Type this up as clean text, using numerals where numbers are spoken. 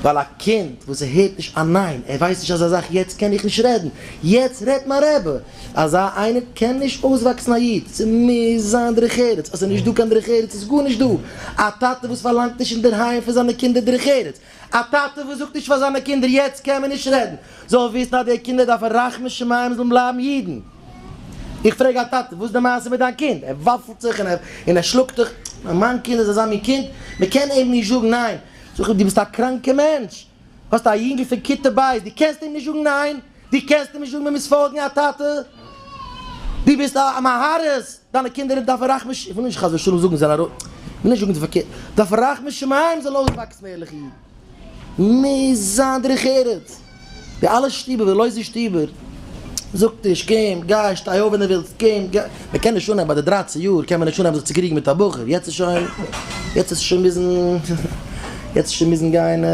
ווייל א קינד וואס ער הערט נישט א ניין, ער ווייסט נישט אזא זאך יעצט קען איך נישט רעדן, יעצט רעדט מיין רבי, אזא איינער קען נישט אויסוואקסן א איד, ס'מוז זיין דרך ארץ, אז ס'איז נישט דא קיין דרך ארץ איז גארנישט דא, א טאטע וואס פארלאנגט נישט אינדערהיים פון זיינע קינדער דרך ארץ, א טאטע וואס זאגט נישט פאר זיינע קינדער יעצט קען מען נישט רעדן, זאל וויסן אז די קינדער דארפן רחמי שמים זאלן בלייבן אידן. איך פרעג א טאטע וואס איז די מעשה מיט דיין קינד? ער וואפלט זיך און ער שלאגט דיך, מיין קינד איז אזא מין קינד, מען קען אים נישט זאגן ניין. זאג איך אים דו ביסט א קראנקע מענטש, האסט א יונגל פון כיתה ב', דו קענסט אים נישט זאגן ניין? דו קענסט אים נישט זאגן מען מוז פאלגן א טאטע? דו ביסט א מהרס, דיינע קינדער דארפן רחמי ש, איך וויל נישט חס ושלום זאגן זיי זענען ארויס, איך וויל נישט זאגן די פארקערט, דארפן רחמי שמים זאלן אויסוואקסן ערליכע אידן, מוז זיין דרך ארץ, די אלע שטיבער ווי לויזע שטיבער, זאגט נישט קום גיי שטיי אויף ווען דו ווילסט, קום גיי, מען קען נישט אנהייבן ביי די דרייצן יאר קען מען נישט אנהייבן זיך צו קריגן מיט א בחור, יעצט איז שוין, יעצט איז שוין מוזן, יעצט איז שוין מוזן גיין.